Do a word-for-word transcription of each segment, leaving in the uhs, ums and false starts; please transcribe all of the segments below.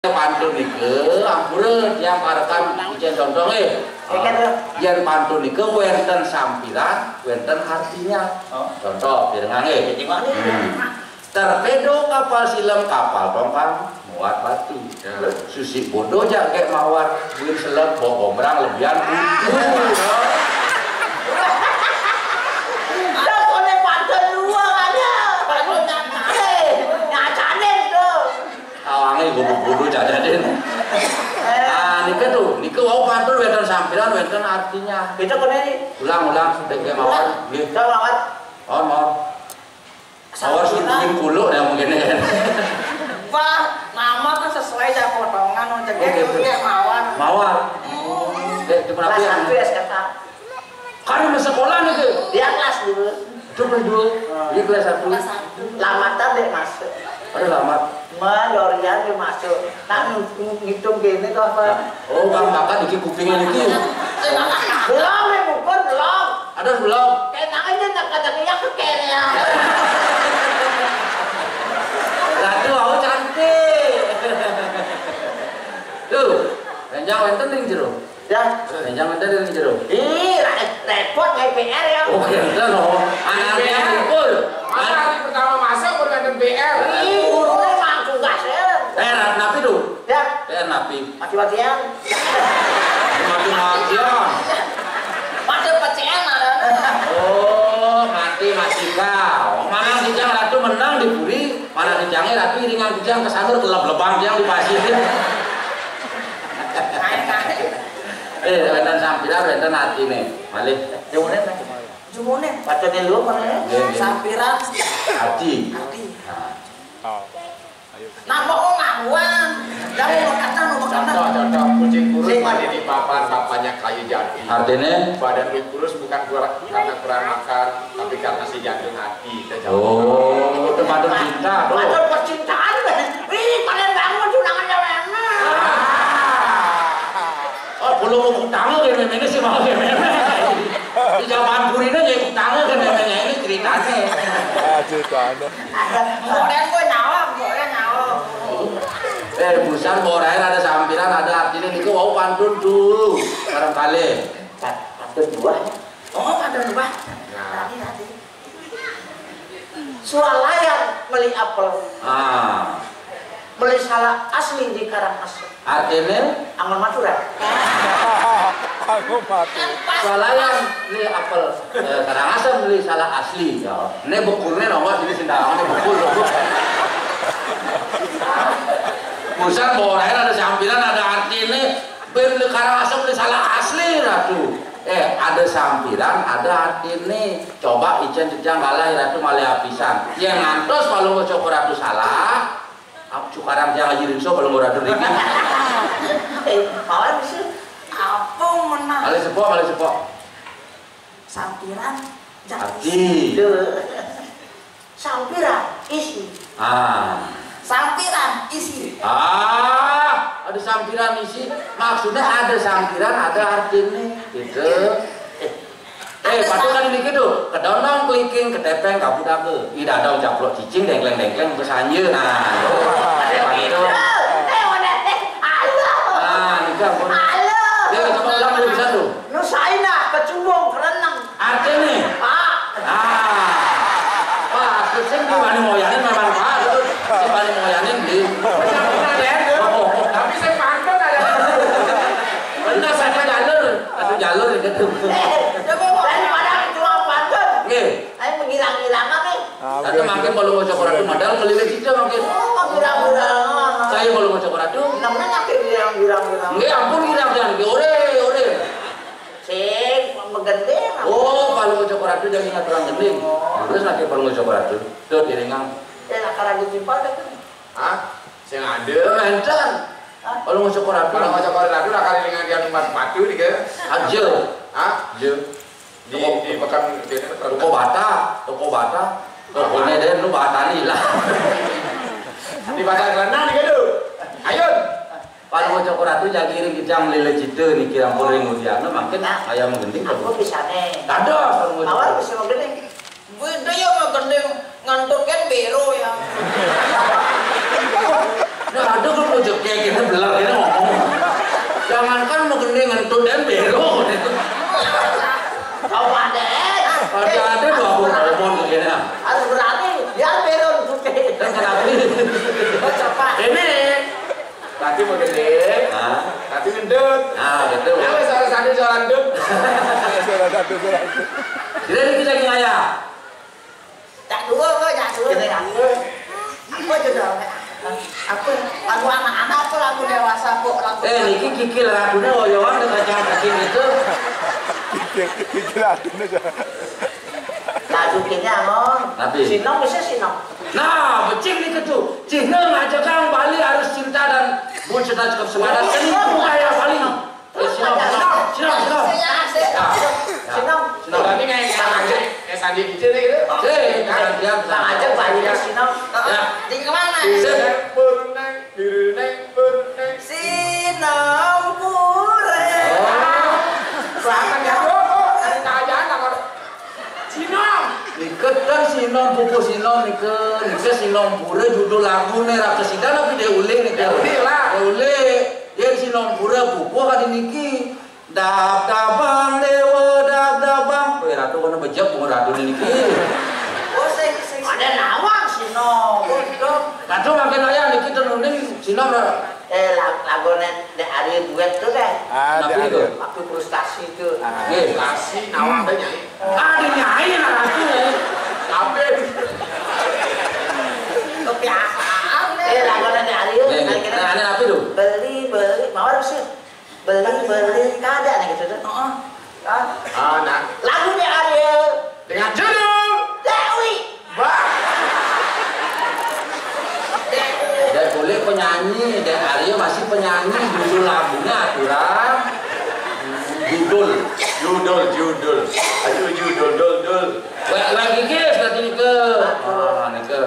Pantun nika, ampura tiang parekan icén contoh nggih. Yén pantun nika wénten sampiran, wénten artinya. Contoh, pirengang nggih. Hmm. Torpédo kapal silem, kapal tongkang muat batu. Susik bodo jaké mawar, buin selep bawa gombrang lebihan kudu. Dah koné pantun dua aja. Pantun nyata. Eh, ngacanin tuh. Awangé gubuk-gubuk jajanin. Ah, nika tuh, nika wau pantun wénten sampiran, wénten artinya. Kita koné. Ulang, ulang, sedek mawar. Nggih. Ulang, mawar. Mawar, mawar. Mawar sampiran. Suruhin kulo ya mungkin ya. Wah, nama kan sesuai dah potongan, oh, jadi. Oke, oke. Mawar. Mawar. Hmm. Dek, itu kenapa? Kelas ya? Satu ya sekarang. Kan masih sekolah nih, Kak? Dia kelas dua. Itu kelas dua. Hmm. Dia kelas satu. Kelas satu. Lamatan dek masuk. Ada lamat. Mandorian dia masuk. Nak ngitung gini tuh apa? Oh, Kang Bakat iki kupingnya niki. Belum, nih, bukan, belum. Ada belum? Kayak tangannya nak ada minyak tuh kayaknya. Ratu, aku cantik. Tuh, ranjang wénten ning jero. Ya. Ranjang wénten ning jero. Ih, ra-, repot nggak P R ya. Oh, wénten loh. Anak P R. Yang ngumpul. Masa hari pertama masuk udah ada P R? Ih, gurunya mah tugas ya. Eh, ra-, napi tuh? Ya. P R napi? Mati-matian. Mati-matian. Mati-matian ada. Oh, mati-matian. Mana kijang ratu menang di puri, mana kijangnya ratu iringan kijang kesandur kelep-lepan kijang di pasir. Eh, wénten sampiran, wénten artiné. Malih. Jumune, Mas. Jumune. Bacane lho, Mas. Nggih, nggih. Sampiran. Arti. Arti. Nah. Napa kok ngaruan? Jangan mau kata, mau kata. Contoh, contoh, kucing kurus mandi di papan, bapaknya kayu jati. Artinya? Badan lu kurus bukan kurang, karena kurang makan, tapi karena si jantung hati. Kita jawab. Oh, itu pantun cinta, tuh. Pantun percintaan, deh. Ih, kalian bangun tunangannya enak. Ah. Oh, belum mau kutangga kayak memene sih, mau kayak memene. Di zaman purine ya kutangga kayak memene ini ceritanya. Ah, ceritanya. Kemudian gue nyawab, gue nyawab. Eh, busan, borain ada sampiran, ada artinya niku wau pantun dulu. Barangkali. Pantun buah. Oh, pantun buah. Nah. Tadi, tadi. Swalayan meli apel. Ah. Meli salah asli di Karangasem. Artinya? Anggon Madura. Anggon Madura. Swalayan meli apel. Eh, Karangasem meli salah asli. Ya. Ini bekulnya nomor sini sendalnya bekul. Busan borain ada sampiran, ada artinya. Bén Karangasem ini salah asli, Ratu. Eh, ada sampiran, ada artiné. Coba icén jejang kalah, Ratu, malih apisan. Yén ngantos Palungguh Cokor Ratu salah, ap-, cukaran tiang Haji Ringso Palungguh Ratu niki. Eh, mawon sih. Apa menang? Malih sepok, malih sepok. Sampiran, arti. Duh. Sampiran isi. Ah. Sampiran isi. Ah, ada sampiran isi. Maksudnya ada sampiran, ada artinya. Gitu. Eh, ada patuh sam- kan ini gitu. Kedondong, keliking, ketepeng, kabudake. Ih, dadong, caplok, cicing, dengkleng-dengkleng, besanjir. Nah. Ada gitu. Eh, mana? Halo. Nah, ini kan. Halo. Dia coba ulang dulu bisa tuh. Nu saina kecubung kereneng. Artiné? Pak. Ah. Pak, sing di wani moyanin memang Pak, terus sing wani moyanin di. Tapi saya pantun ada. Bener, satu jalur, satu jalur gitu. Eh, coba mau daripada cuma pantun. Nggih. Ayo menghilang-hilang apa? Ah, tapi oke. Makin kalau mau cokor ratu modal melilit situ makin. Oh, menghilang-hilang. Saya kalau mau cokor ratu. Namanya makin hilang-hilang. Nggih, ampun, hilang jangan. Ore, ore. Sing, megending. Oh, kalau ngucap ratu jadi ngaturang gending. Terus nanti kalau ngucap ratu, tuh diringang. Ya, lah, karena ditimpal kan. Hah? Sing ada. Lancar. Hah? Kalau ngucap ratu. Kalau ngucap ratu, lah kali dengan dia numpas sepatu nih, ke? Aja. Hah? Aja. Di, toko, di pekan, di toko bata, toko bata. Tokonya deh, lu bata nih lah. Di pasar Kelana nih, gitu. Ayo. Kalau mau cokor ratu jagi ring kijang lele cita niki rampung ring udiana mangkin ayam gending. Aku bisa nih. Dados kalau mau mawar cokor. Bisa mau gending. Beda ya mau gending ngantuk kan bero ya. Nah, ada kalau Cekek ini beler ini ngomong. Jangankan mau gini ngentut dan bero. Kau ada. Ada, ada dua puluh ngomong begini. Harus berani. Dia bero tuh. Dan kenapa ini? Cepat. Ini. Tadi mau gede, ah, tadi ngendut. Ah, betul. Ya, wes, salah satu jalan dut. Salah satu jalan dut. Jadi kita lagi ngaya. Tak dua kok, tak dua. Ini tak dua. Apa tu dah? Apa? Lagu anak-anak apa, lagu dewasa apa, lagu... Eh, niki kikil ratunya oyoan dengan cantik itu. Kikil, kikil ratunya. Lagu kini amon. Tapi. Sinong, bisa sinong. Nah, becik nih ketu. Cina ngajakang Bali harus cinta dan buat cinta cukup semangat. Ini budaya Bali. Eh, sinong, sinong, sinong, sinong. Sinong. Sinong. Sinong. Tapi kayak, kayak aja, kayak Sandi gitu deh gitu. Eh, Bang Ajeng, Bang Ajeng, Bang Ajeng, Sinong. Ya. Di kemana? Sip. Puruneng, puruneng, puruneng. Sinong pure. Oh. Siapa ya? Oh, oh, ada aja anak orang. Sinong. Nika kan Sinong, pupuh Sinong nika, nika Sinong pure judul lagu nih, raka sida tapi dia uling nih. Ya, uling lah. Dia uling. Dia Sinong pure pupuh kali niki. Dab dabang dewa dab dabang. Weh, ratu kena bejek bunga ratu niki. Oh, sing, sing, sing. Ada nawang Sinong. Ratu makin ayah niki tenunin Sinong. Eh, la-, lagone Dek Ari duet tuh deh. Ah, Dek Ari. Waktu frustasi itu. Ah. Frustasi, nawang deh, Nyai. Ah, ada Nyai lah, ratu, ya. Tapi apaan, eh? Eh, lagone Dek Ari, eh, kira-kira. Nah, ada apa tuh? Beli, beli, mawar sih. Beli, beli, kada nih gitu tuh. Heeh. Ah. Ah, nah. Lagu Dek Ari. Dengan judul Dewi. Bah. Dek boleh penyanyi, Dek Arya masih penyanyi, judul lagunya aturan. Judul, judul, judul. Aduh, judul, dul, dul. Wek, wek, iki, berarti nike. Ah, nike.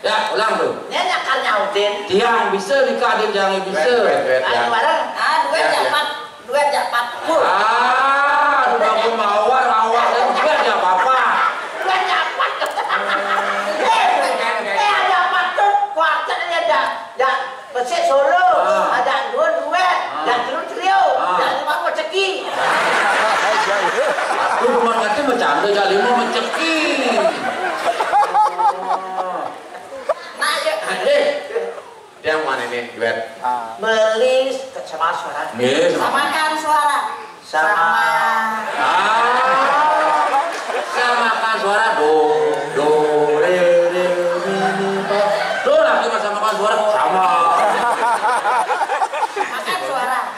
Ya, ulang tuh. Ini nyakal nyautin. Tiang bisa nika, ada yang bisa. Wet, wet, wet, ya. Ayo bareng. Ah, duet ya, dapat. Duet ya, Pak. Ah, sudah pun mawar, mawar dan duet ya, Bapak. Duet ya, Pak. Eh, eh, ada apa tuh? Kuartet ini ada, ada Besik Solo, ah, ada dua duet, ah, ada trio trio, ah, ada lima rezeki. Aku cuma kata bercanda, jadi mau rezeki. Nah, ya. Eh, dia yang mana ini duet? Ah. Beli, sama suara. Nggih, sama. Samakan suara. Sama. Sama. Ah. Samakan suara do, do, re, re, mi, mi, fa. Do lagi mas samakan suara sama. Samakan suara.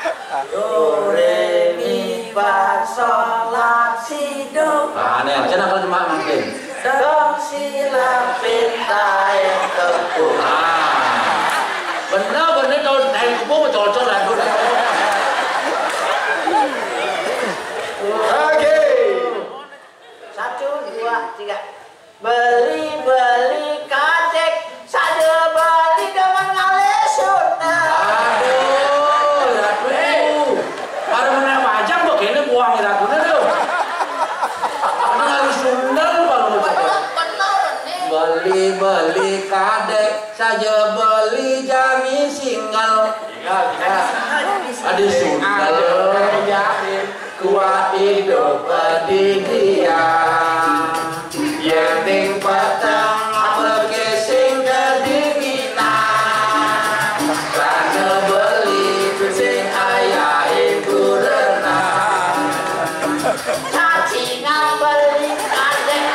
Do, re, mi, fa, sol, la, si, do. Ah, nih, aja nakal cuma mungkin. Dong sila pinta yang kepung. Ah. Bener, bener, kalau naik kepung, cocok lagu. Oke. Satu, dua, tiga. Beli, beli, kadek. Saja beli dengan ngalih Sunda. Aduh, ya tuh. Para menang pajang kok kene buang ya tuh. Ini harus Sunda lu kalau mau coba. Beli-beli kadek saja beli jami single. Ada Sunda. Kuat hidup di dia. Yen ning peteng amleke sing kedinginan. Rane beli sing ayahe kurenan. Cacingan beli kadek,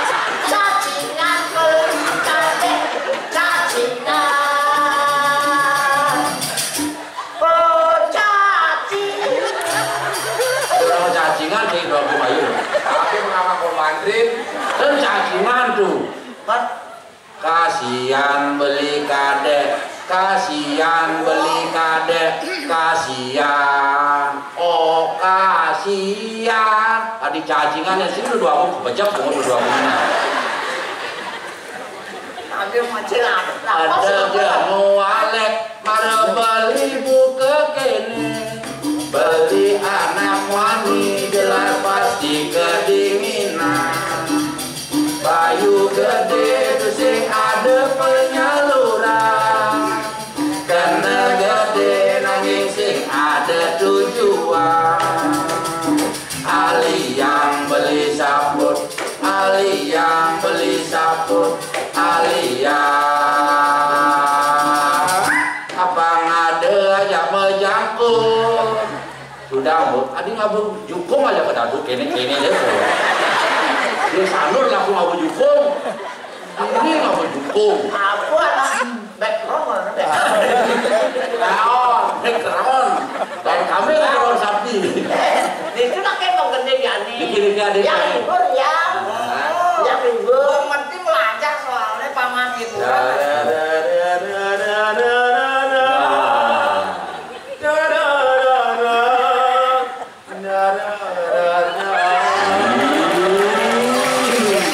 cacingan beli kadek, cacingan. Oh, caci. Orang cacingan di dua puluh ayu. Tapi mengapa kau bandrin? Kan cacingan tuh. Kan kasihan beli kadek, kasihan beli kadek, kasihan. Oh, kasihan. Tadi cacingan ya sih udah dua puluh kebejak, bunga udah dua puluh. Ada jamu alek, mara beli buka kene. Beli anak wani jelas pasti kedinginan. Bayu gede tu sing ada penyaluran. Kena gede Ada aja mah jangkung. Sudah, Bu. Adi ngabung jukung aja ke dadu, kene-kene deh, Bu. Di sanur langsung ngabung jukung. Ini ngabung jukung. Apa anak? Background mana? Background. Background. Dan kami background sapi. Itu nak kayak mau gede ya nih. Dikit-dikit ada yang yang libur ya. Yang libur. Yang penting belajar soalnya paman itu. Nah.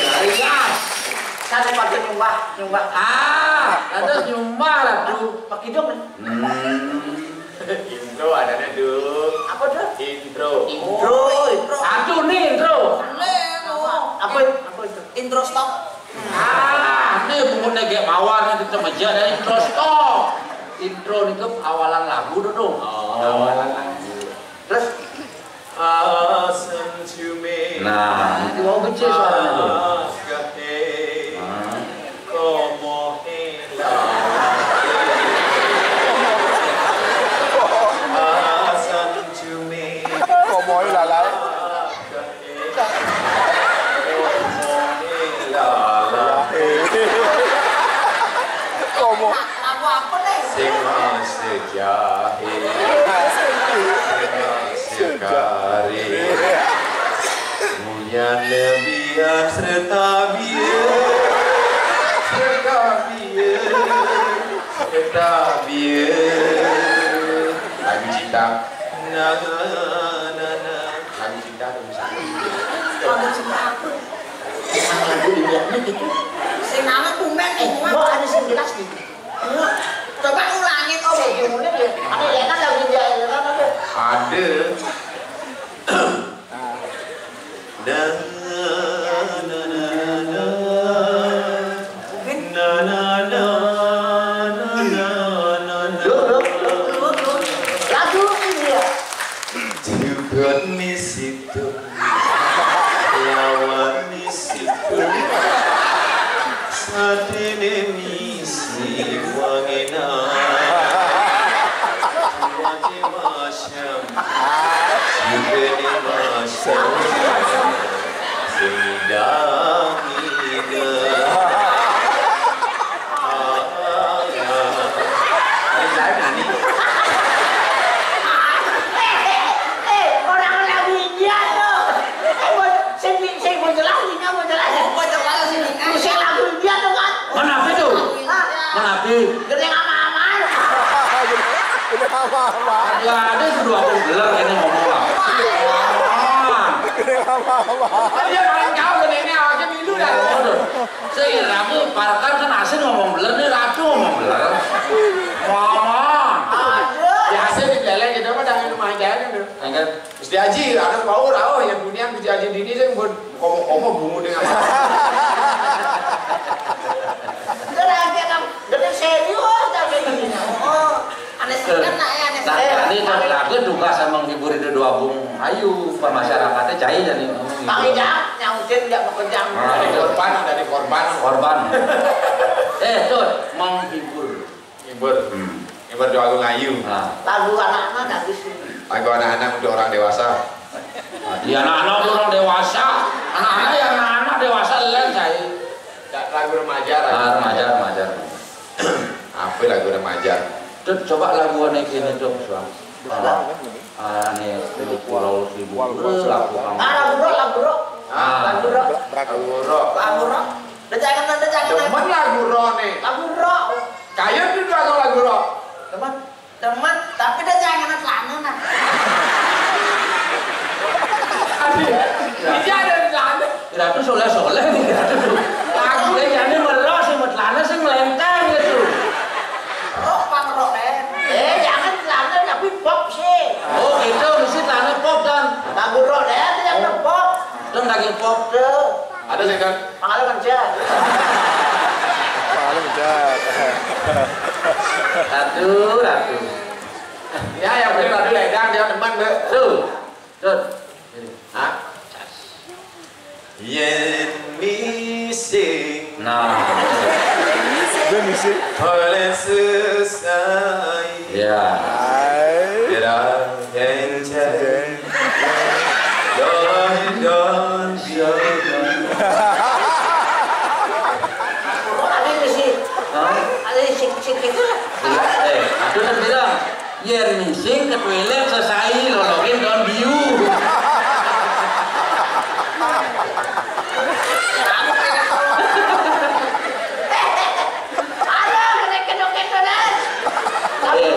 Dari gas. Sana pakai nyumbah, nyumbah. Ah, ada nyumbah lah tuh. Pakai dong. Hmm. Intro adanya tuh. Apa tuh? Intro. Intro. Oh, intro. Satu nih intro. Apa? Apa itu? Intro stop. Ah, ini bungut negek mawar nanti kita meja dari intro stop. Intro nih ke awalan lagu tuh dong. Oh. Awalan lagu. Terus asam cumi. Nah, itu mau kecil suaranya tuh. Nah. Komo ila. Asam cumi. Komo ila. Komo. Lagu apa nih? Sing sejahe. Sing sekari. Muyan lebihan serta biye. Serta biye. Serta biye. Lagu cinta. Na, na, na, na. Lagu cinta tuh misalnya. Lagu cinta apa? Emang lagu Indianya gitu. Sing nang tumben nih, Mak. Gua ada sing jelas nih. Coba ulangin, oh, begini ya. Ada ya kan lagu India ya kan ada. Ada. Na, na, na, na. Na, na, na, na, na, na, na. Loh, loh, loh, loh, loh. Lagu India. Juga misi Lawan misi satene misi wangena. Macam-macam. Juga ni macam. Sida-mida. Ada lain nani. Eh, eh, eh, orang-orang India tuh. Eh, mau, sing, sing mau jelas, sing mau jelas. Oh, mau jelas sih, Kak. Sing lagu India tuh, kan? Mana apa itu? Hah? Mana apa? Gede aman-aman. Gede aman-aman. Nggak ada sudah aku beler ini ngomong lah. Aman. Gede aman-aman. Dia paling jauh gedenya aja milu dah. Aduh. Sing ragu, Parkan kan asli ngomong beler nih, ratu ngomong beler. Ngomong. Biasa di belek gitu apa dengan rumah aja gitu. Enggak. Gusti Haji, ada mau rauh ya, punya Gusti Haji dini saya buat komo-komo bungu dengan. Itu lagi kan, gede serius dah kayak gini. Oh. Aneh sekali, nak, ya, aneh sekali. Nah, ini lagu tugas sama menghibur itu dua bung ayu, pemasyarakatnya cai dan ini. Bang Ijang, nyautin dia mau kerja. Nah, dari itu. Korban, dari korban. Korban. Eh, tuh, menghibur. Hibur. Hmm. Hibur doa agung ayu. Nah. Lagu anak-anak bagus sih. Lagu anak-anak untuk orang dewasa. Nah, iya, anak-anak untuk orang dewasa. Anak-anak yang anak-anak dewasa lain saya. Lagu remaja, lagu ah, remaja, remaja. Apa lagu remaja? Tut, coba lagu aneh kene tuh, Suang. Ah, aneh, Pulau Seribu. Lagu kamu. Ah, lagu rock, lagu rock. Ah. Lagu rock. Lagu rock. Lagu rock. Udah jangan, udah jangan. Demen lagu rock nih. Lagu rock. Kayu tuh lagu, lagu rock. Demen. Demen, tapi udah jangan celana, nah. Aduh, ini ada celana. Ratu soleh-soleh nih, Ratu. Aku ya jadi melos, sih, mau celana sih melentang gitu. Rok, Bang, rok, eh. Eh, jangan celana, tapi pop sih. Oh, gitu, mesti celana pop, dan. Lagu rock, eh, itu yang pop. Dan daging pop. Tuh. Ada sih, kan? Pangalaman, Jan. Pangalaman, Jan. Ratu, Ratu. Ya, yang bener tadi ledang, dia demen, Mbak. Tuh. Tuh. Hah? Yen misi. Nah. Dia misi. Oleh sesai. Ya. Hai. Kira, jeng, jeng. Don, don, don. Ada yang misi. Hah? Ada yang sik-, sik gitu. Eh, aku kan bilang, biar misi ke toilet selesai, lolokin don biu. Aduh, kena kedok-kedokan. Eh,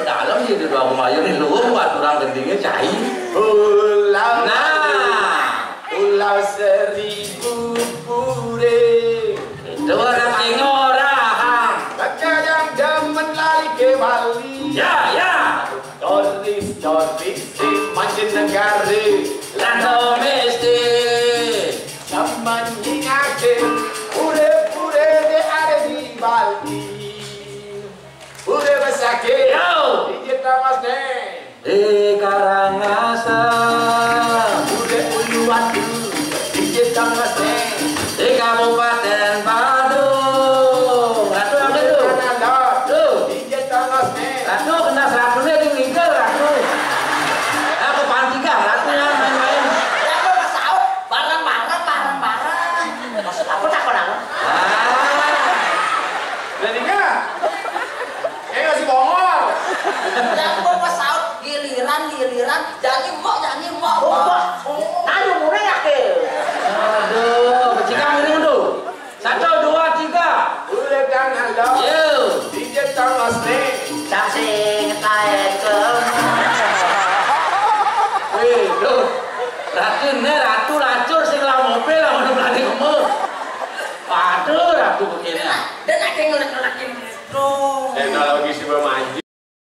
dalam sih itu doang mayun di luar, buat orang gendingnya cai. Pulau. Nah. Pulau Seribu Pure. Itu orang Timur, ah. Kadang demen lari ke Bali. Ya, ya. Toris, toris, di Banjarnegara. Lan domestik. Temen nyingake, pure-pure de ada di Bali. Pure besake, yo. Di Jetamas ne. Di Karangasem. Pure Uluwatu, di Jetamas ne. Di Kabupaten Badung. Ratu apa itu? Tuh. Di Jetamas ne. Ratu kena seratunya di Wigal, Ratu. Aku pantikan, Ratu yang main-main. Ya, aku pas saut, bareng-bareng, bareng-bareng. Maksud aku takut apa? Ah. Jadinya, kayak ngasih bongol. Ya, aku pas saut, giliran, giliran, jadi mbok, jadi mbok, mbok. Aduh, mulai ya, Ke? Aduh, becikang ini tuh. Satu, dua, tiga. Udah kan, halo. Yo. Di Jetamas ne. Saksi ngetae ke. Wih, duh. Ratu ne, ratu lacur sing lah mobil lah, mana berani kamu. Waduh, ratu begini. Dan ada yang ngelak-ngelakin. Teknologi sudah maju.